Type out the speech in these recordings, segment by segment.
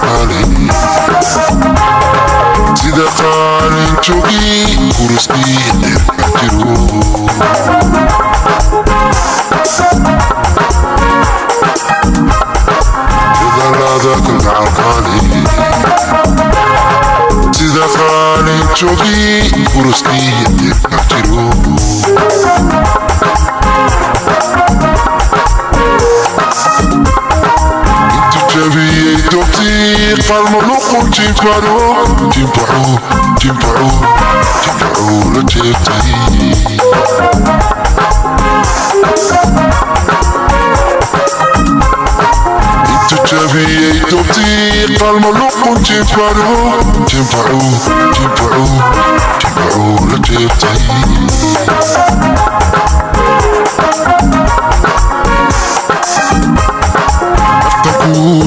Kalgacalkaale sida qaalin jogi kuruskii cirka jiro. Jedalada kalgacalkaale sida qaalin jogi kuruskii cirka jiro. Jabiyey dobtii qalmo luqun jimbaro jimbaco jimbaco jimbaco la jeebtay. Intu jabiyey dobtii qalmo luqun jimbaro jimbaco jimbaco jimbaco la jeebtay.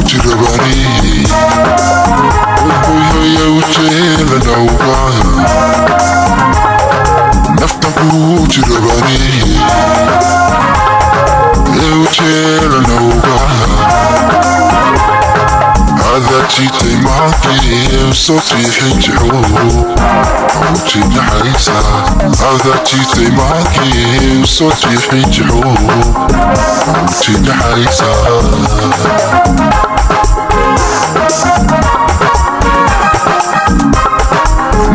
Jirabani hoy ujeelanawga naftan ku jirabani ujeelanawga hada jitay maankii soo jiixin jixo ujinaxaysa hada jitay maankii soo jiixin jixo ujinaxaysa.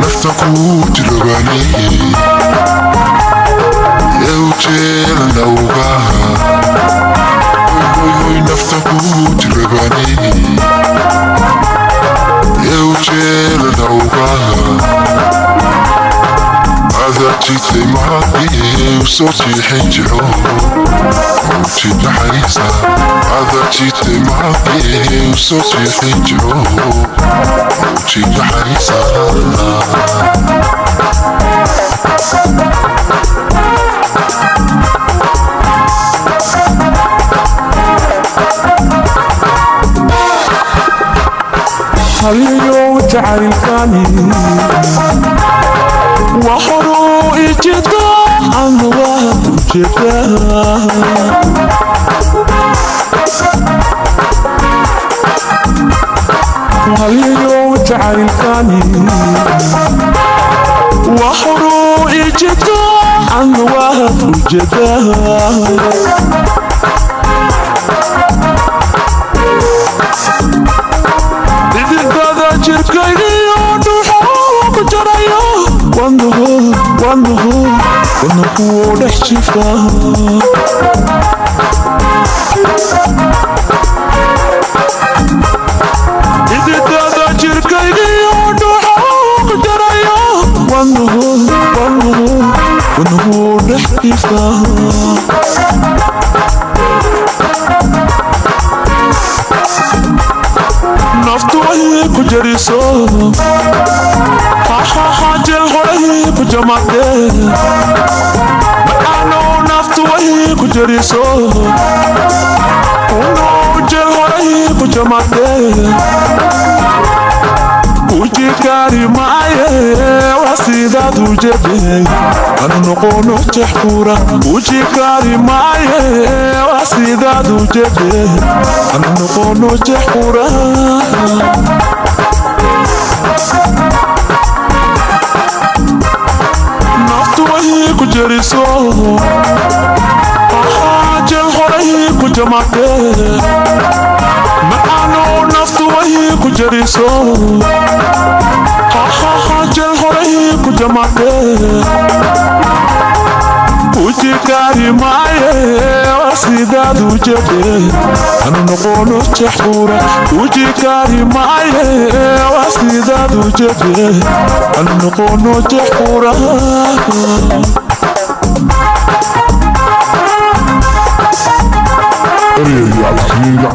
Naftan ku jirabani ujeelanawga hoy naftan ku jirabani ujeelanawga hada jitay maankii soo jiixin jixo ujinaxaysa hada jitay maankii soo jiixin jixo ujinaxaysa. Haliyo jacaylkani waxuu ijida anwa ujeeda haliyo jacaylkani waxuu ijida anwa ujeeda dididada jirkaygiyo dhuuxuu ku jarayo wadnuhu wadnuhu wadnuhu dhex jifa. Dididada jirkaygiyo dhuuxuu ku jarayo wadnuhu wadnuhu wadnuhu dhex jifa. Naftu waxay ku jariso jeel horay ku jamade macaano naftu waxay ku jariso uno jeel horay ku jamade ujikaari maaye waa sidaad ujeeday anu noqono jex qura ujikaari maaye waa sidaad ujeeday anu noqono jex qura. Naftu waxay ku jariso jeel horay ku jamade macaano naftu waxay ku jariso jeel horay ku jamade ujikaari maaye waa sidaad ujeeday anu noqono jex qura ujikaari maaye waa sidaad ujeeday anu noqono jex qura. Ereyga Cabdikariin.